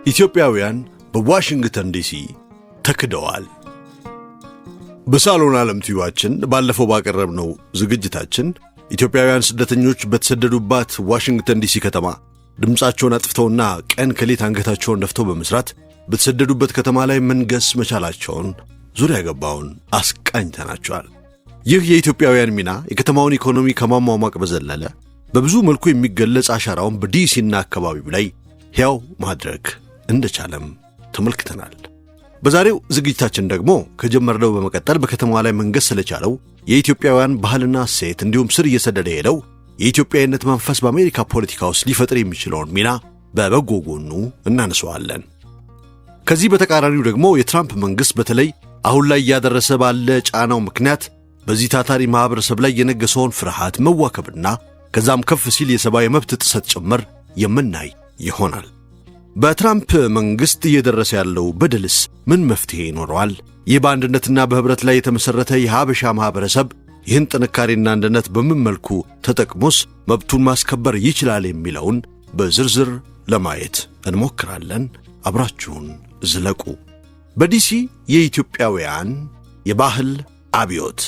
ኢትዮጵያውያን በዋሽንግተን ዲሲ ተክደዋል። በሳሎን ዓለም ቲዩባችን ባለፈው ባቀረብነው ዝግጅታችን ኢትዮጵያውያን ስደተኞች በተሰደዱባት ዋሽንግተን ዲሲ ከተማ ድምፃቸውን አጥፍተውና ቀን ከሌት አንገታቸውን ደፍተው በመስራት በተሰደዱበት ከተማ ላይ መንገስ መቻላቸውን ዙሪያ ገባውን አስቃኝተናቸዋል። ይህ የኢትዮጵያውያን ሚና የከተማውን ኢኮኖሚ ከማሟሟቅ በዘለለ በብዙ መልኩ የሚገለጽ አሻራውን በዲሲና አካባቢው ላይ ሕያው ማድረግ እንደቻለም ተመልክተናል። በዛሬው ዝግጅታችን ደግሞ ከጀመርነው በመቀጠል በከተማዋ ላይ መንገስ ስለቻለው የኢትዮጵያውያን ባህልና እሴት እንዲሁም ስር እየሰደደ ሄደው የኢትዮጵያዊነት መንፈስ በአሜሪካ ፖለቲካ ውስጥ ሊፈጥር የሚችለውን ሚና በበጎ ጎኑ እናነሳዋለን። ከዚህ በተቃራኒው ደግሞ የትራምፕ መንግሥት በተለይ አሁን ላይ እያደረሰ ባለ ጫናው ምክንያት በዚህ ታታሪ ማኅበረሰብ ላይ የነገሰውን ፍርሃት፣ መዋከብና ከዛም ከፍ ሲል የሰብአዊ መብት ጥሰት ጭምር የምናይ ይሆናል። በትራምፕ መንግሥት እየደረሰ ያለው በደልስ ምን መፍትሔ ይኖረዋል? ይህ በአንድነትና በኅብረት ላይ የተመሠረተ የሀበሻ ማኅበረሰብ ይህን ጥንካሬና አንድነት በምን መልኩ ተጠቅሞስ መብቱን ማስከበር ይችላል የሚለውን በዝርዝር ለማየት እንሞክራለን። አብራችሁን ዝለቁ። በዲሲ የኢትዮጵያውያን የባህል አብዮት።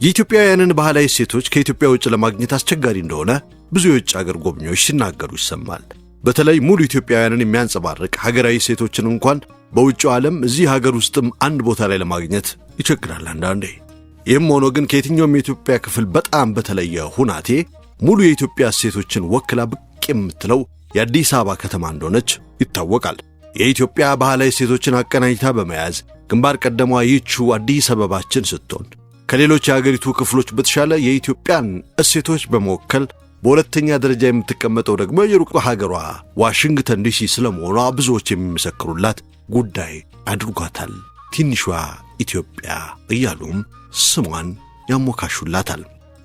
የኢትዮጵያውያንን ባህላዊ እሴቶች ከኢትዮጵያ ውጭ ለማግኘት አስቸጋሪ እንደሆነ ብዙ የውጭ አገር ጎብኚዎች ሲናገሩ ይሰማል። በተለይ ሙሉ ኢትዮጵያውያንን የሚያንጸባርቅ ሀገራዊ እሴቶችን እንኳን በውጭው ዓለም እዚህ ሀገር ውስጥም አንድ ቦታ ላይ ለማግኘት ይቸግራል አንዳንዴ። ይህም ሆኖ ግን ከየትኛውም የኢትዮጵያ ክፍል በጣም በተለየ ሁናቴ ሙሉ የኢትዮጵያ እሴቶችን ወክላ ብቅ የምትለው የአዲስ አበባ ከተማ እንደሆነች ይታወቃል። የኢትዮጵያ ባህላዊ እሴቶችን አቀናጅታ በመያዝ ግንባር ቀደሟ ይህችው አዲስ አበባችን ስትሆን ከሌሎች የአገሪቱ ክፍሎች በተሻለ የኢትዮጵያን እሴቶች በመወከል በሁለተኛ ደረጃ የምትቀመጠው ደግሞ የሩቅ ሀገሯ ዋሽንግተን ዲሲ ስለመሆኗ ብዙዎች የሚመሰክሩላት ጉዳይ አድርጓታል። ትንሿ ኢትዮጵያ እያሉም ስሟን ያሞካሹላታል።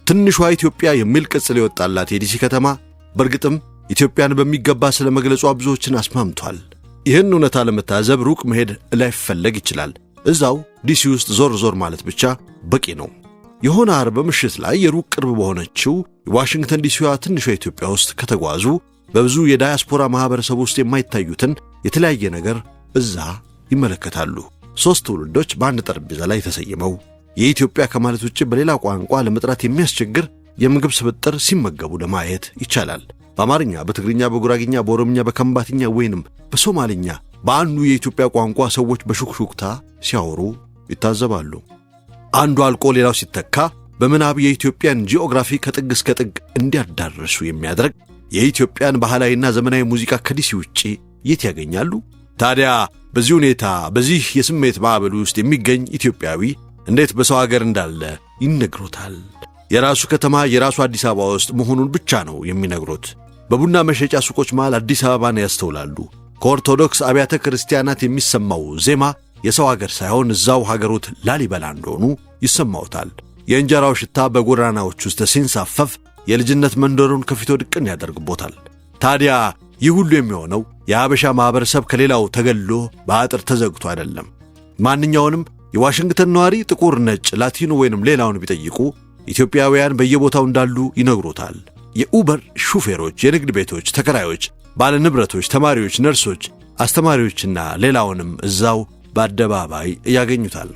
ትንሿ ኢትዮጵያ የሚል ቅጽል የወጣላት የዲሲ ከተማ በእርግጥም ኢትዮጵያን በሚገባ ስለ መግለጿ ብዙዎችን አስማምቷል። ይህን እውነታ ለመታዘብ ሩቅ መሄድ ላይፈለግ ይችላል። እዛው ዲሲ ውስጥ ዞር ዞር ማለት ብቻ በቂ ነው። የሆነ ዓርብ ምሽት ላይ የሩቅ ቅርብ በሆነችው የዋሽንግተን ዲሲዋ ትንሿ ኢትዮጵያ ውስጥ ከተጓዙ በብዙ የዳያስፖራ ማኅበረሰብ ውስጥ የማይታዩትን የተለያየ ነገር እዛ ይመለከታሉ። ሦስት ትውልዶች በአንድ ጠረጴዛ ላይ ተሰይመው የኢትዮጵያ ከማለት ውጭ በሌላ ቋንቋ ለመጥራት የሚያስቸግር የምግብ ስብጥር ሲመገቡ ለማየት ይቻላል። በአማርኛ፣ በትግርኛ፣ በጉራግኛ፣ በኦሮምኛ፣ በከምባትኛ ወይንም በሶማልኛ በአንዱ የኢትዮጵያ ቋንቋ ሰዎች በሹክሹክታ ሲያወሩ ይታዘባሉ። አንዱ አልቆ ሌላው ሲተካ በምናብ የኢትዮጵያን ጂኦግራፊ ከጥግ እስከ ጥግ እንዲያዳርሱ የሚያደርግ የኢትዮጵያን ባህላዊና ዘመናዊ ሙዚቃ ከዲሲ ውጪ የት ያገኛሉ? ታዲያ በዚህ ሁኔታ በዚህ የስሜት ማዕበል ውስጥ የሚገኝ ኢትዮጵያዊ እንዴት በሰው ሀገር እንዳለ ይነግሮታል? የራሱ ከተማ የራሱ አዲስ አበባ ውስጥ መሆኑን ብቻ ነው የሚነግሩት። በቡና መሸጫ ሱቆች መሃል አዲስ አበባን ያስተውላሉ። ከኦርቶዶክስ አብያተ ክርስቲያናት የሚሰማው ዜማ የሰው ሀገር ሳይሆን እዛው ሀገሮት ላሊበላ እንደሆኑ ይሰማውታል። የእንጀራው ሽታ በጎዳናዎች ውስጥ ሲንሳፈፍ የልጅነት መንደሩን ከፊቶ ድቅን ያደርግቦታል። ታዲያ ይህ ሁሉ የሚሆነው የሀበሻ ማኅበረሰብ ከሌላው ተገልሎ በአጥር ተዘግቶ አይደለም። ማንኛውንም የዋሽንግተን ነዋሪ ጥቁር፣ ነጭ፣ ላቲኖ ወይንም ሌላውን ቢጠይቁ ኢትዮጵያውያን በየቦታው እንዳሉ ይነግሮታል። የኡበር ሹፌሮች፣ የንግድ ቤቶች ተከራዮች፣ ባለ ንብረቶች፣ ተማሪዎች፣ ነርሶች፣ አስተማሪዎችና ሌላውንም እዛው በአደባባይ ያገኙታል።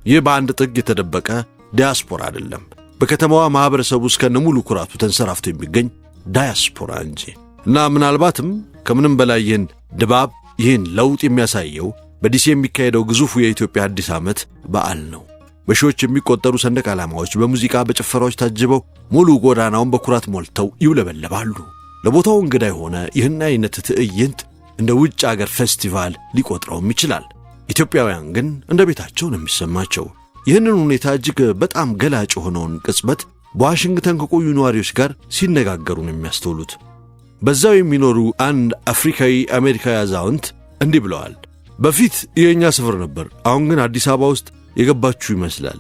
ይህ በአንድ ጥግ የተደበቀ ዲያስፖራ አይደለም። በከተማዋ ማኅበረሰብ ውስጥ ከነሙሉ ኩራቱ ተንሰራፍቶ የሚገኝ ዳያስፖራ እንጂ። እና ምናልባትም ከምንም በላይ ይህን ድባብ ይህን ለውጥ የሚያሳየው በዲሲ የሚካሄደው ግዙፉ የኢትዮጵያ አዲስ ዓመት በዓል ነው። በሺዎች የሚቆጠሩ ሰንደቅ ዓላማዎች በሙዚቃ በጭፈራዎች ታጅበው ሙሉ ጎዳናውን በኩራት ሞልተው ይውለበለባሉ። ለቦታው እንግዳ የሆነ ይህን አይነት ትዕይንት እንደ ውጭ አገር ፌስቲቫል ሊቆጥረውም ይችላል። ኢትዮጵያውያን ግን እንደ ቤታቸው ነው የሚሰማቸው። ይህንን ሁኔታ እጅግ በጣም ገላጭ የሆነውን ቅጽበት በዋሽንግተን ከቆዩ ነዋሪዎች ጋር ሲነጋገሩ ነው የሚያስተውሉት። በዛው የሚኖሩ አንድ አፍሪካዊ አሜሪካዊ አዛውንት እንዲህ ብለዋል። በፊት የእኛ ሰፈር ነበር፣ አሁን ግን አዲስ አበባ ውስጥ የገባችሁ ይመስላል።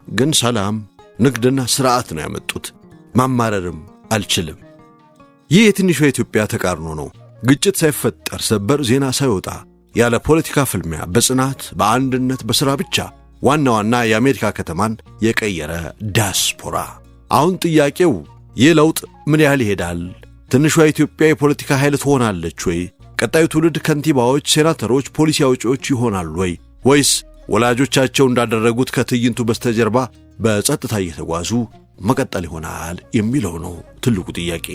ግን ሰላም፣ ንግድና ስርዓት ነው ያመጡት። ማማረርም አልችልም። ይህ የትንሿ ኢትዮጵያ ተቃርኖ ነው። ግጭት ሳይፈጠር፣ ሰበር ዜና ሳይወጣ፣ ያለ ፖለቲካ ፍልሚያ፣ በጽናት በአንድነት በሥራ ብቻ ዋና ዋና የአሜሪካ ከተማን የቀየረ ዲያስፖራ። አሁን ጥያቄው ይህ ለውጥ ምን ያህል ይሄዳል? ትንሿ ኢትዮጵያ የፖለቲካ ኃይል ትሆናለች ወይ? ቀጣዩ ትውልድ ከንቲባዎች፣ ሴናተሮች፣ ፖሊሲ አውጪዎች ይሆናሉ ወይ? ወይስ ወላጆቻቸው እንዳደረጉት ከትዕይንቱ በስተጀርባ በጸጥታ እየተጓዙ መቀጠል ይሆናል የሚለው ነው ትልቁ ጥያቄ።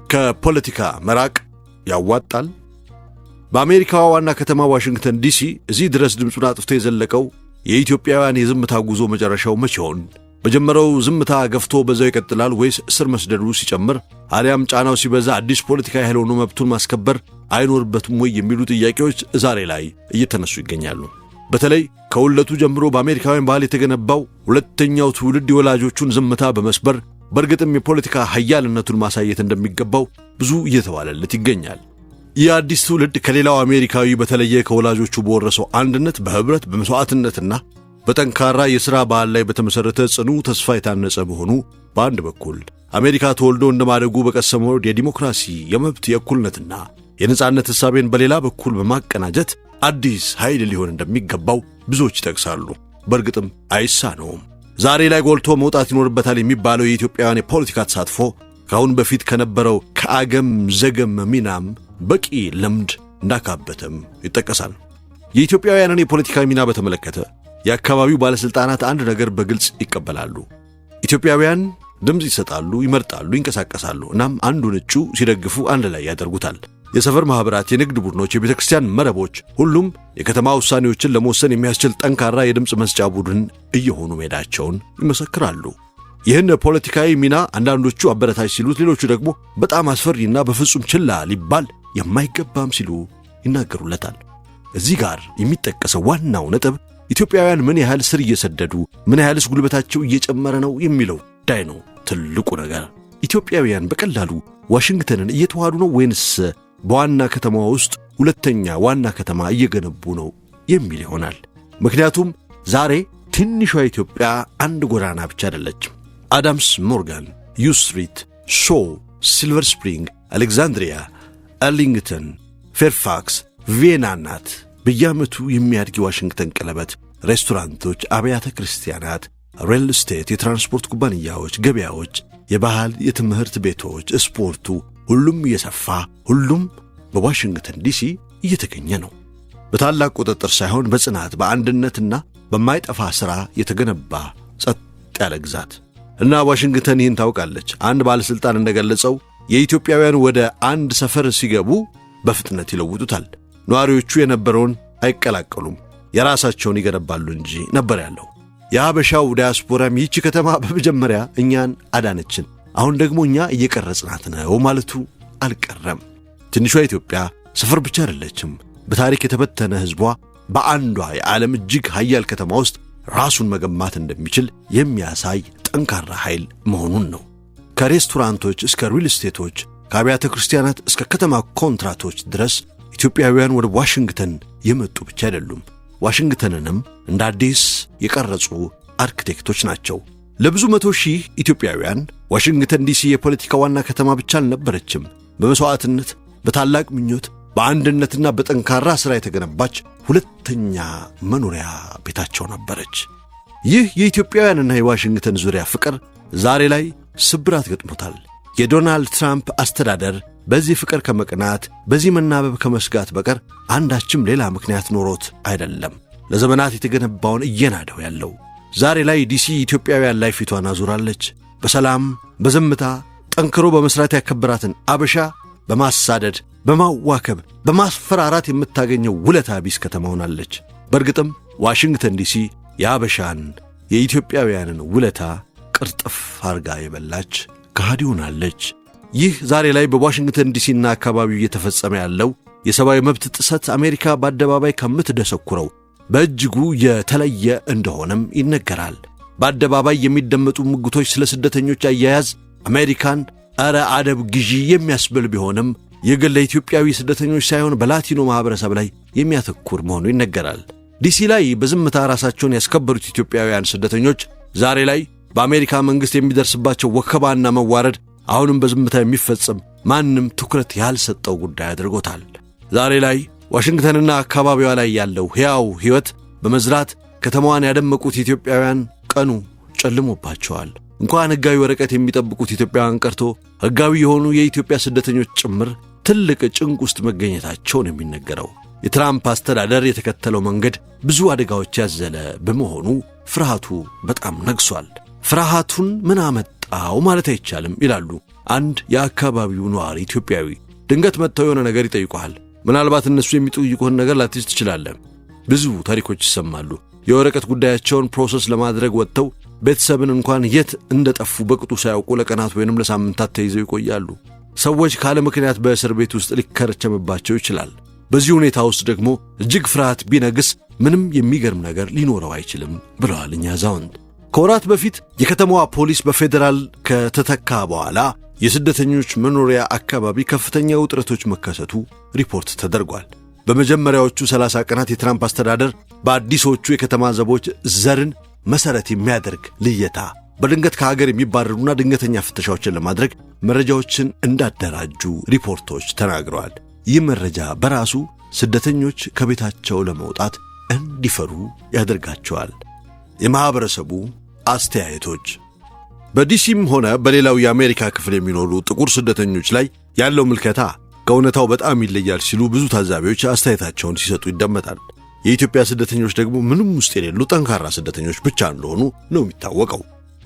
ከፖለቲካ መራቅ ያዋጣል? በአሜሪካዋ ዋና ከተማ ዋሽንግተን ዲሲ እዚህ ድረስ ድምፁን አጥፍቶ የዘለቀው የኢትዮጵያውያን የዝምታ ጉዞ መጨረሻው መቼ ይሆን? በጀመረው ዝምታ ገፍቶ በዛው ይቀጥላል ወይስ ስር መስደዱ ሲጨምር አሊያም ጫናው ሲበዛ አዲስ ፖለቲካዊ ኃይል ሆኖ መብቱን ማስከበር አይኖርበትም ወይ የሚሉ ጥያቄዎች ዛሬ ላይ እየተነሱ ይገኛሉ። በተለይ ከውልደቱ ጀምሮ በአሜሪካውያን ባህል የተገነባው ሁለተኛው ትውልድ የወላጆቹን ዝምታ በመስበር በእርግጥም የፖለቲካ ሀያልነቱን ማሳየት እንደሚገባው ብዙ እየተባለለት ይገኛል። ይህ አዲስ ትውልድ ከሌላው አሜሪካዊ በተለየ ከወላጆቹ በወረሰው አንድነት፣ በህብረት፣ በመስዋዕትነትና በጠንካራ የሥራ ባህል ላይ በተመሠረተ ጽኑ ተስፋ የታነጸ መሆኑ በአንድ በኩል፣ አሜሪካ ተወልዶ እንደማደጉ በቀሰመው የዲሞክራሲ፣ የመብት፣ የእኩልነትና የነጻነት ሕሳቤን በሌላ በኩል በማቀናጀት አዲስ ኃይል ሊሆን እንደሚገባው ብዙዎች ይጠቅሳሉ። በእርግጥም አይሳነውም። ዛሬ ላይ ጎልቶ መውጣት ይኖርበታል የሚባለው የኢትዮጵያውያን የፖለቲካ ተሳትፎ ከአሁን በፊት ከነበረው ከአገም ዘገም ሚናም በቂ ልምድ እንዳካበተም ይጠቀሳል። የኢትዮጵያውያንን የፖለቲካ ሚና በተመለከተ የአካባቢው ባለሥልጣናት አንድ ነገር በግልጽ ይቀበላሉ። ኢትዮጵያውያን ድምፅ ይሰጣሉ፣ ይመርጣሉ፣ ይንቀሳቀሳሉ። እናም አንዱን እጩ ሲደግፉ አንድ ላይ ያደርጉታል። የሰፈር ማኅበራት፣ የንግድ ቡድኖች፣ የቤተ ክርስቲያን መረቦች፣ ሁሉም የከተማ ውሳኔዎችን ለመወሰን የሚያስችል ጠንካራ የድምፅ መስጫ ቡድን እየሆኑ መሄዳቸውን ይመሰክራሉ። ይህን ፖለቲካዊ ሚና አንዳንዶቹ አበረታች ሲሉት፣ ሌሎቹ ደግሞ በጣም አስፈሪና በፍጹም ችላ ሊባል የማይገባም ሲሉ ይናገሩለታል። እዚህ ጋር የሚጠቀሰው ዋናው ነጥብ ኢትዮጵያውያን ምን ያህል ስር እየሰደዱ፣ ምን ያህልስ ጉልበታቸው እየጨመረ ነው የሚለው ጉዳይ ነው። ትልቁ ነገር ኢትዮጵያውያን በቀላሉ ዋሽንግተንን እየተዋሃዱ ነው ወይንስ በዋና ከተማ ውስጥ ሁለተኛ ዋና ከተማ እየገነቡ ነው የሚል ይሆናል። ምክንያቱም ዛሬ ትንሿ ኢትዮጵያ አንድ ጎዳና ብቻ አይደለችም። አዳምስ፣ ሞርጋን፣ U Street፣ ሾው፣ ሲልቨር ስፕሪንግ፣ አሌክዛንድሪያ፣ አርሊንግተን፣ ፌርፋክስ፣ ቪየና ናት። በየዓመቱ የሚያድግ የዋሽንግተን ቀለበት፣ ሬስቶራንቶች፣ አብያተ ክርስቲያናት፣ ሪል ስቴት፣ የትራንስፖርት ኩባንያዎች፣ ገበያዎች፣ የባህል የትምህርት ቤቶች፣ ስፖርቱ፣ ሁሉም እየሰፋ፣ ሁሉም በዋሽንግተን ዲሲ እየተገኘ ነው። በታላቅ ቁጥጥር ሳይሆን በጽናት፣ በአንድነትና በማይጠፋ ሥራ የተገነባ ጸጥ ያለ ግዛት እና ዋሽንግተን ይህን ታውቃለች። አንድ ባለሥልጣን እንደገለጸው የኢትዮጵያውያን ወደ አንድ ሰፈር ሲገቡ በፍጥነት ይለውጡታል። ነዋሪዎቹ የነበረውን አይቀላቀሉም፣ የራሳቸውን ይገነባሉ እንጂ ነበር ያለው። የሀበሻው ዲያስፖራም ይህቺ ከተማ በመጀመሪያ እኛን አዳነችን፣ አሁን ደግሞ እኛ እየቀረጽናት ነው ማለቱ አልቀረም። ትንሿ ኢትዮጵያ ሰፈር ብቻ አይደለችም። በታሪክ የተበተነ ሕዝቧ በአንዷ የዓለም እጅግ ሀያል ከተማ ውስጥ ራሱን መገንባት እንደሚችል የሚያሳይ ጠንካራ ኃይል መሆኑን ነው። ከሬስቶራንቶች እስከ ሪል ስቴቶች፣ ከአብያተ ክርስቲያናት እስከ ከተማ ኮንትራቶች ድረስ ኢትዮጵያውያን ወደ ዋሽንግተን የመጡ ብቻ አይደሉም። ዋሽንግተንንም እንደ አዲስ የቀረጹ አርክቴክቶች ናቸው። ለብዙ መቶ ሺህ ኢትዮጵያውያን ዋሽንግተን ዲሲ የፖለቲካ ዋና ከተማ ብቻ አልነበረችም። በመሥዋዕትነት፣ በታላቅ ምኞት፣ በአንድነትና በጠንካራ ሥራ የተገነባች ሁለተኛ መኖሪያ ቤታቸው ነበረች። ይህ የኢትዮጵያውያንና የዋሽንግተን ዙሪያ ፍቅር ዛሬ ላይ ስብራት ገጥሞታል። የዶናልድ ትራምፕ አስተዳደር በዚህ ፍቅር ከመቅናት፣ በዚህ መናበብ ከመስጋት በቀር አንዳችም ሌላ ምክንያት ኖሮት አይደለም ለዘመናት የተገነባውን እየናደው ያለው። ዛሬ ላይ ዲሲ ኢትዮጵያውያን ላይ ፊቷን አዙራለች። በሰላም፣ በዝምታ፣ ጠንክሮ በመስራት ያከበራትን አበሻ በማሳደድ፣ በማዋከብ፣ በማስፈራራት የምታገኘው ውለታ ቢስ ከተማ ሆናለች። በእርግጥም ዋሽንግተን ዲሲ የአበሻን፣ የኢትዮጵያውያንን ውለታ ቅርጥፍ አርጋ የበላች ከሃዲ ሆናለች። ይህ ዛሬ ላይ በዋሽንግተን ዲሲና አካባቢው እየተፈጸመ ያለው የሰብአዊ መብት ጥሰት አሜሪካ በአደባባይ ከምትደሰኩረው በእጅጉ የተለየ እንደሆነም ይነገራል። በአደባባይ የሚደመጡ ሙግቶች ስለ ስደተኞች አያያዝ አሜሪካን ኧረ አደብ ግዢ የሚያስብል ቢሆንም ይህ ግን ለኢትዮጵያዊ ስደተኞች ሳይሆን በላቲኖ ማኅበረሰብ ላይ የሚያተኩር መሆኑ ይነገራል። ዲሲ ላይ በዝምታ ራሳቸውን ያስከበሩት ኢትዮጵያውያን ስደተኞች ዛሬ ላይ በአሜሪካ መንግሥት የሚደርስባቸው ወከባና መዋረድ አሁንም በዝምታ የሚፈጸም፣ ማንም ትኩረት ያልሰጠው ጉዳይ አድርጎታል። ዛሬ ላይ ዋሽንግተንና አካባቢዋ ላይ ያለው ሕያው ሕይወት በመዝራት ከተማዋን ያደመቁት ኢትዮጵያውያን ቀኑ ጨልሞባቸዋል። እንኳን ሕጋዊ ወረቀት የሚጠብቁት ኢትዮጵያውያን ቀርቶ ሕጋዊ የሆኑ የኢትዮጵያ ስደተኞች ጭምር ትልቅ ጭንቅ ውስጥ መገኘታቸውን የሚነገረው። የትራምፕ አስተዳደር የተከተለው መንገድ ብዙ አደጋዎች ያዘለ በመሆኑ ፍርሃቱ በጣም ነግሷል። ፍርሃቱን ምን አመጣው ማለት አይቻልም ይላሉ አንድ የአካባቢው ነዋሪ ኢትዮጵያዊ። ድንገት መጥተው የሆነ ነገር ይጠይቁሃል። ምናልባት እነሱ የሚጠይቁህን ነገር ላትይዝ ትችላለህ። ብዙ ታሪኮች ይሰማሉ። የወረቀት ጉዳያቸውን process ለማድረግ ወጥተው ቤተሰብን እንኳን የት እንደጠፉ በቅጡ ሳያውቁ ለቀናት ወይንም ለሳምንታት ተይዘው ይቆያሉ። ሰዎች ካለ ምክንያት በእስር ቤት ውስጥ ሊከረቸምባቸው ይችላል። በዚህ ሁኔታ ውስጥ ደግሞ እጅግ ፍርሃት ቢነግስ ምንም የሚገርም ነገር ሊኖረው አይችልም ብለዋል እኚህ አዛውንት። ከወራት በፊት የከተማዋ ፖሊስ በፌዴራል ከተተካ በኋላ የስደተኞች መኖሪያ አካባቢ ከፍተኛ ውጥረቶች መከሰቱ ሪፖርት ተደርጓል። በመጀመሪያዎቹ 30 ቀናት የትራምፕ አስተዳደር በአዲሶቹ የከተማ ዘቦች ዘርን መሰረት የሚያደርግ ልየታ፣ በድንገት ከሀገር የሚባረሩና ድንገተኛ ፍተሻዎችን ለማድረግ መረጃዎችን እንዳደራጁ ሪፖርቶች ተናግረዋል። ይህ መረጃ በራሱ ስደተኞች ከቤታቸው ለመውጣት እንዲፈሩ ያደርጋቸዋል። የማኅበረሰቡ አስተያየቶች። በዲሲም ሆነ በሌላው የአሜሪካ ክፍል የሚኖሩ ጥቁር ስደተኞች ላይ ያለው ምልከታ ከእውነታው በጣም ይለያል ሲሉ ብዙ ታዛቢዎች አስተያየታቸውን ሲሰጡ ይደመጣል። የኢትዮጵያ ስደተኞች ደግሞ ምንም ውስጥ የሌሉ ጠንካራ ስደተኞች ብቻ እንደሆኑ ነው የሚታወቀው።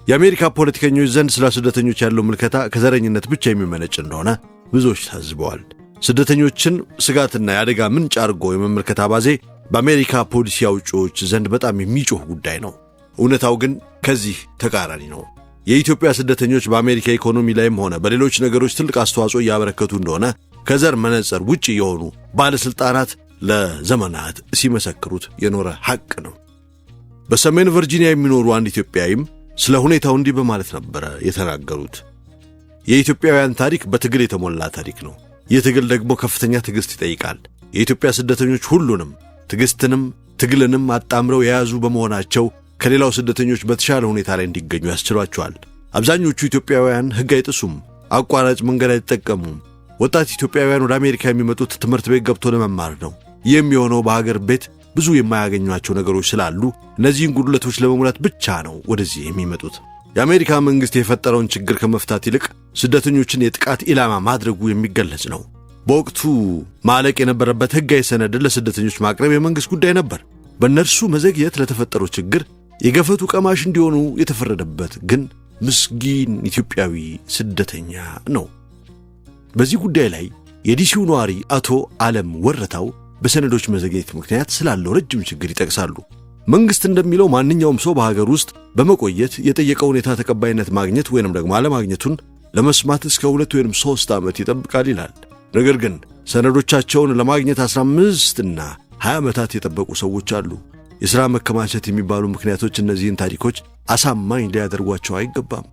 የአሜሪካ ፖለቲከኞች ዘንድ ስለ ስደተኞች ያለው ምልከታ ከዘረኝነት ብቻ የሚመነጭ እንደሆነ ብዙዎች ታዝበዋል። ስደተኞችን ስጋትና የአደጋ ምንጭ አድርጎ የመመልከት አባዜ በአሜሪካ ፖሊሲ አውጪዎች ዘንድ በጣም የሚጮህ ጉዳይ ነው። እውነታው ግን ከዚህ ተቃራኒ ነው። የኢትዮጵያ ስደተኞች በአሜሪካ ኢኮኖሚ ላይም ሆነ በሌሎች ነገሮች ትልቅ አስተዋጽኦ እያበረከቱ እንደሆነ ከዘር መነጽር ውጭ የሆኑ ባለሥልጣናት ለዘመናት ሲመሰክሩት የኖረ ሐቅ ነው። በሰሜን ቨርጂኒያ የሚኖሩ አንድ ኢትዮጵያዊም ስለ ሁኔታው እንዲህ በማለት ነበረ የተናገሩት። የኢትዮጵያውያን ታሪክ በትግል የተሞላ ታሪክ ነው። ይህ ትግል ደግሞ ከፍተኛ ትዕግሥት ይጠይቃል። የኢትዮጵያ ስደተኞች ሁሉንም ትዕግሥትንም ትግልንም አጣምረው የያዙ በመሆናቸው ከሌላው ስደተኞች በተሻለ ሁኔታ ላይ እንዲገኙ ያስችሏቸዋል። አብዛኞቹ ኢትዮጵያውያን ሕግ አይጥሱም፣ አቋራጭ መንገድ አይጠቀሙም። ወጣት ኢትዮጵያውያን ወደ አሜሪካ የሚመጡት ትምህርት ቤት ገብቶ ለመማር ነው። ይህም የሆነው በሀገር ቤት ብዙ የማያገኟቸው ነገሮች ስላሉ እነዚህን ጉድለቶች ለመሙላት ብቻ ነው ወደዚህ የሚመጡት። የአሜሪካ መንግሥት የፈጠረውን ችግር ከመፍታት ይልቅ ስደተኞችን የጥቃት ኢላማ ማድረጉ የሚገለጽ ነው። በወቅቱ ማለቅ የነበረበት ሕጋዊ ሰነድን ለስደተኞች ማቅረብ የመንግሥት ጉዳይ ነበር። በእነርሱ መዘግየት ለተፈጠረው ችግር የገፈቱ ቀማሽ እንዲሆኑ የተፈረደበት ግን ምስጊን ኢትዮጵያዊ ስደተኛ ነው። በዚህ ጉዳይ ላይ የዲሲው ነዋሪ አቶ ዓለም ወረታው በሰነዶች መዘግየት ምክንያት ስላለው ረጅም ችግር ይጠቅሳሉ። መንግሥት እንደሚለው ማንኛውም ሰው በሀገር ውስጥ በመቆየት የጠየቀው ሁኔታ ተቀባይነት ማግኘት ወይንም ደግሞ አለማግኘቱን ለመስማት እስከ 2 ወይንም 3 ዓመት ይጠብቃል ይላል። ነገር ግን ሰነዶቻቸውን ለማግኘት 15 እና 20 ዓመታት የጠበቁ ሰዎች አሉ። የሥራ መከማቸት የሚባሉ ምክንያቶች እነዚህን ታሪኮች አሳማኝ ሊያደርጓቸው አይገባም።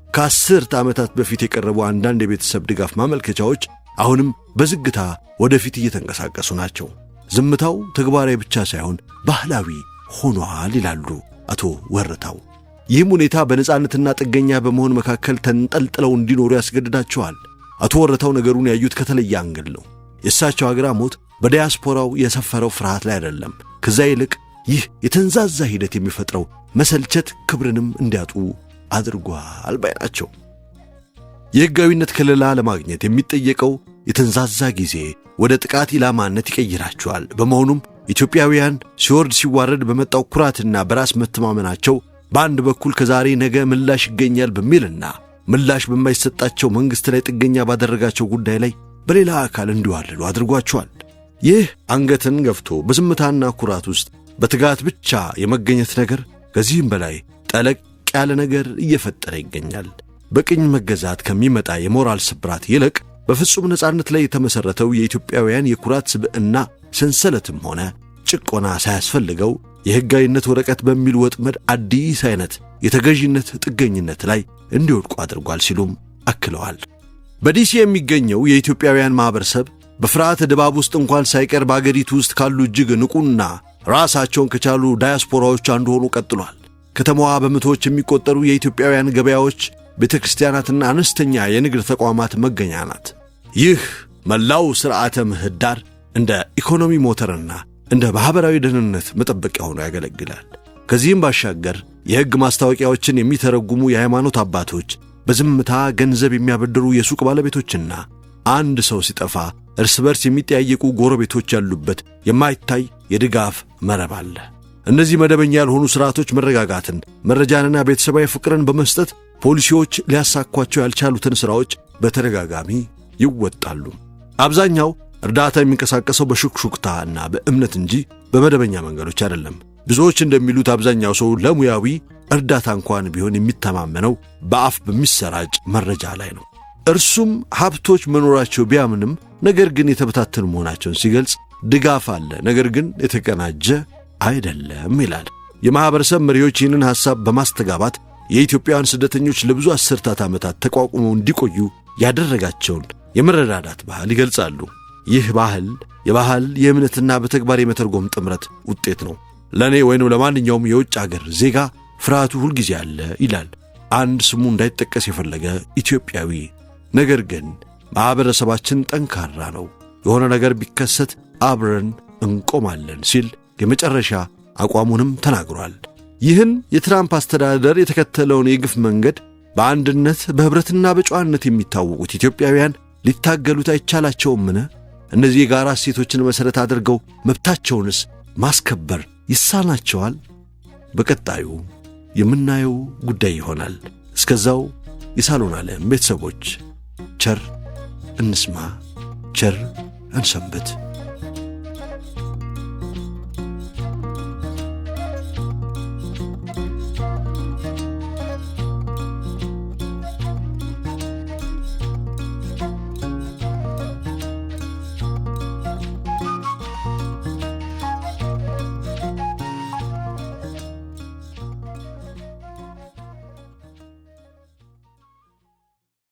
ከ10 ዓመታት በፊት የቀረቡ አንዳንድ የቤተሰብ ድጋፍ ማመልከቻዎች አሁንም በዝግታ ወደፊት እየተንቀሳቀሱ ናቸው። ዝምታው ተግባራዊ ብቻ ሳይሆን ባህላዊ ሆኗል ይላሉ አቶ ወረታው። ይህም ሁኔታ በነጻነትና ጥገኛ በመሆን መካከል ተንጠልጥለው እንዲኖሩ ያስገድዳቸዋል። አቶ ወረታው ነገሩን ያዩት ከተለየ angle ነው። የእሳቸው አግራሞት በዲያስፖራው የሰፈረው ፍርሃት ላይ አይደለም። ከዛ ይልቅ ይህ የተንዛዛ ሂደት የሚፈጥረው መሰልቸት ክብርንም እንዲያጡ አድርጓል ባይ ናቸው። የሕጋዊነት ከለላ ለማግኘት የሚጠየቀው የተንዛዛ ጊዜ ወደ ጥቃት ኢላማነት ይቀይራቸዋል። በመሆኑም ኢትዮጵያውያን ሲወርድ ሲዋረድ በመጣው ኩራትና በራስ መተማመናቸው በአንድ በኩል ከዛሬ ነገ ምላሽ ይገኛል በሚልና ምላሽ በማይሰጣቸው መንግሥት ላይ ጥገኛ ባደረጋቸው ጉዳይ ላይ በሌላ አካል እንዲዋልሉ አድርጓቸዋል። ይህ አንገትን ገፍቶ በዝምታና ኩራት ውስጥ በትጋት ብቻ የመገኘት ነገር ከዚህም በላይ ጠለቅ ያለ ነገር እየፈጠረ ይገኛል። በቅኝ መገዛት ከሚመጣ የሞራል ስብራት ይልቅ በፍጹም ነጻነት ላይ የተመሠረተው የኢትዮጵያውያን የኩራት ስብዕና ሰንሰለትም ሆነ ጭቆና ሳያስፈልገው የሕጋዊነት ወረቀት በሚል ወጥመድ አዲስ አይነት የተገዥነት ጥገኝነት ላይ እንዲወድቁ አድርጓል ሲሉም አክለዋል። በዲሲ የሚገኘው የኢትዮጵያውያን ማኅበረሰብ በፍርሃት ድባብ ውስጥ እንኳን ሳይቀር በአገሪቱ ውስጥ ካሉ እጅግ ንቁና ራሳቸውን ከቻሉ ዳያስፖራዎች አንዱ ሆኖ ቀጥሏል። ከተማዋ በመቶዎች የሚቆጠሩ የኢትዮጵያውያን ገበያዎች፣ ቤተ ክርስቲያናትና አነስተኛ የንግድ ተቋማት መገኛ ናት። ይህ መላው ሥርዓተ ምህዳር እንደ ኢኮኖሚ ሞተርና እንደ ማኅበራዊ ደህንነት መጠበቂያ ሆኖ ያገለግላል። ከዚህም ባሻገር የሕግ ማስታወቂያዎችን የሚተረጉሙ የሃይማኖት አባቶች፣ በዝምታ ገንዘብ የሚያበድሩ የሱቅ ባለቤቶችና አንድ ሰው ሲጠፋ እርስ በርስ የሚጠያየቁ ጎረቤቶች ያሉበት የማይታይ የድጋፍ መረብ አለ። እነዚህ መደበኛ ያልሆኑ ሥርዓቶች መረጋጋትን፣ መረጃንና ቤተሰባዊ ፍቅርን በመስጠት ፖሊሲዎች ሊያሳኳቸው ያልቻሉትን ሥራዎች በተደጋጋሚ ይወጣሉ። አብዛኛው እርዳታ የሚንቀሳቀሰው በሹክሹክታ እና በእምነት እንጂ በመደበኛ መንገዶች አይደለም። ብዙዎች እንደሚሉት አብዛኛው ሰው ለሙያዊ እርዳታ እንኳን ቢሆን የሚተማመነው በአፍ በሚሰራጭ መረጃ ላይ ነው። እርሱም ሀብቶች መኖራቸው ቢያምንም ነገር ግን የተበታተኑ መሆናቸውን ሲገልጽ ድጋፍ አለ፣ ነገር ግን የተቀናጀ አይደለም ይላል። የማኅበረሰብ መሪዎች ይህንን ሐሳብ በማስተጋባት የኢትዮጵያውያን ስደተኞች ለብዙ አስርታት ዓመታት ተቋቁመው እንዲቆዩ ያደረጋቸውን የመረዳዳት ባህል ይገልጻሉ። ይህ ባህል የባህል፣ የእምነትና በተግባር የመተርጎም ጥምረት ውጤት ነው። ለእኔ ወይንም ለማንኛውም የውጭ አገር ዜጋ ፍርሃቱ ሁልጊዜ አለ ይላል አንድ ስሙ እንዳይጠቀስ የፈለገ ኢትዮጵያዊ። ነገር ግን ማኅበረሰባችን ጠንካራ ነው፣ የሆነ ነገር ቢከሰት አብረን እንቆማለን ሲል የመጨረሻ አቋሙንም ተናግሯል። ይህን የትራምፕ አስተዳደር የተከተለውን የግፍ መንገድ በአንድነት፣ በኅብረትና በጨዋነት የሚታወቁት ኢትዮጵያውያን ሊታገሉት አይቻላቸውምን? እነዚህ የጋራ እሴቶችን መሠረት አድርገው መብታቸውንስ ማስከበር ይሳናቸዋል? በቀጣዩ የምናየው ጉዳይ ይሆናል። እስከዛው የሳሎን ዓለም ቤተሰቦች ቸር እንስማ፣ ቸር እንሰንብት።